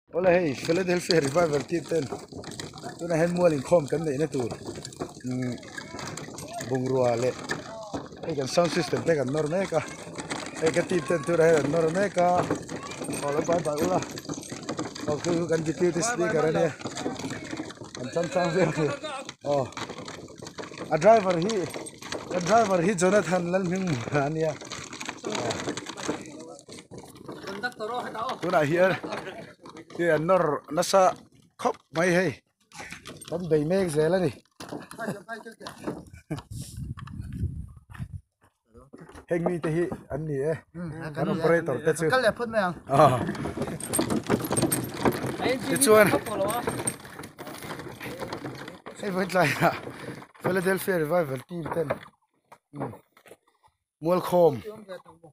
Awle hei Philadelphia Revival team ten tunah hian mual inkhawm kan neihna tur umm bungrua leh hei kan sound system te kan nawr mek a hei ka team ten tunah hian an nawr mek a aw lo bai bai ula aw khi chu kan deputy speaker a nia an changchang viau thei aw a driver hi a driver hi Jonathan Lalhmingmuna a nia. Tunah hian hi an nawr nasa khawp mai hei kan bei mek zel a ni heng mite hi an ni e kan operator te chu tichuan hei vawi tlaiah Philadelphia Revival team ten Mualkhawm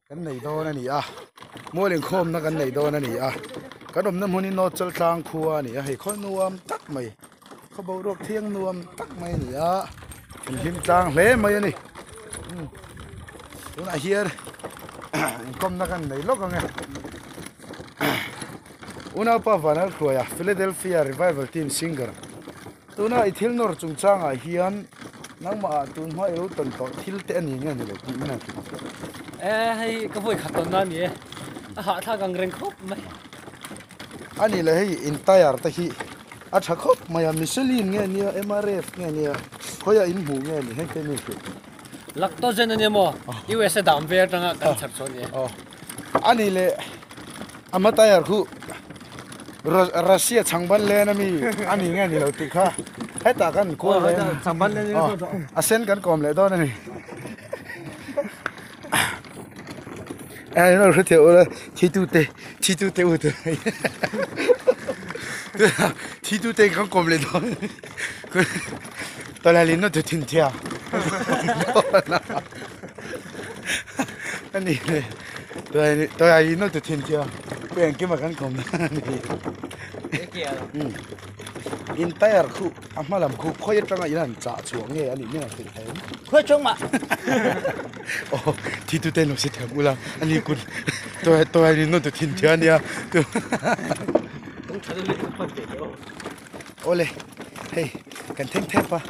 kan nei dawn a ni a mual inkhawmna kan nei dawn a ni a kan awmna hmun hi North Chaltlang khua a ni a hei khaw nuam tak mai khaw boruak thiang nuam tak mai a ni a in hlim tlang hle mai a ni tunah hian inkawmna kan nei lawk ang e unaupa Vanlalhruaia Philadelphia Revival Team singer. Tuna i thil nawr chungchangah hian nangmah ah tun hma i lo tawn tawh thil te a ni nge ni lo tih min han hrilh ang. E hei ka vawi khat tawn na a ni e, a hahthlak ang reng khawp mai. A ni le hei in tyre te hi a tha khawp mai a, Michelin nge nia MRF nge nia khawiah in hmuh nge ni heng te mi hrilh. Lactogen a nia maw USA dam ve atanga kan chhar chu a ni e. A ni le ama tyre khu Russia chhangban len ami a ni nge ni lo tih kha hetah kan kual leh a sen kan kawm leh dawn a ni. Eng hre thei ula thi tu te thi tu te u te thi tu te kan kawm leh dawn tawlai na tu thin thia a ni le tawlai na tu thin thia pu engkima kan kawm dawn a ni in tyre khu a hma lam khu khawi atanga in han chah chhuah nge a nih nen a hrilh thei ang khawi atang mah aw thi tu te lo si thiam ula a ni kut tawlai tawlai na tu thin thia a nia Awle hei kan thleng thep a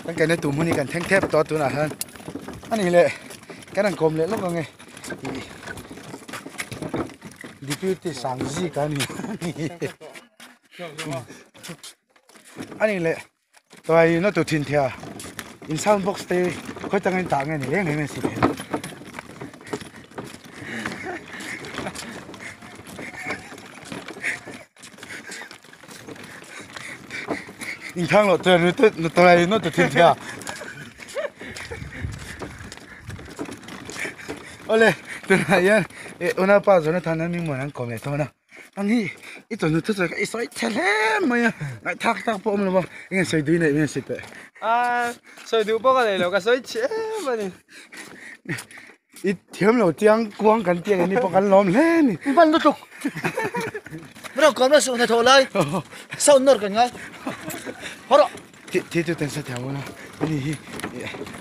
kan kaina tur hmun hi kan thleng thep tawh a tunah hian a ni leh kan han kawm leh lawk ang e ih deputy Sangzika a ni a ni leh tawai na tur thin thia in sound box te khawi tangin tah nge ni reng reng a si thei. Inthang loh chuan nu tawlai in a ti thin thei a. Awle tunah hian eh unaupa Jonathan a hming mawn an kawm leh dawn a. Ang hi i chawhnu thu sawi kha i sawi chhe hle mai a, ngaihthlak tak pawh awm lo va, enge sawi duh i neih nge si teh. A sawi duh pawh ka nei lo, ka sawi chhe em a ni. I thiam lo chiang kuang kan tih ang ni pawh kan lawm hle a ni. I hman lutuk. Bro kawm la suh hnathawh lai sound nawr kan ngai. Haw rawh. Thi thi chu tensa thiam bawna ani hi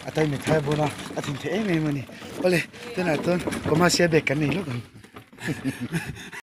a tai mit thai bawna a thin theih em em a ni. Awle tunah chuan commercial break kan nei lawk ang.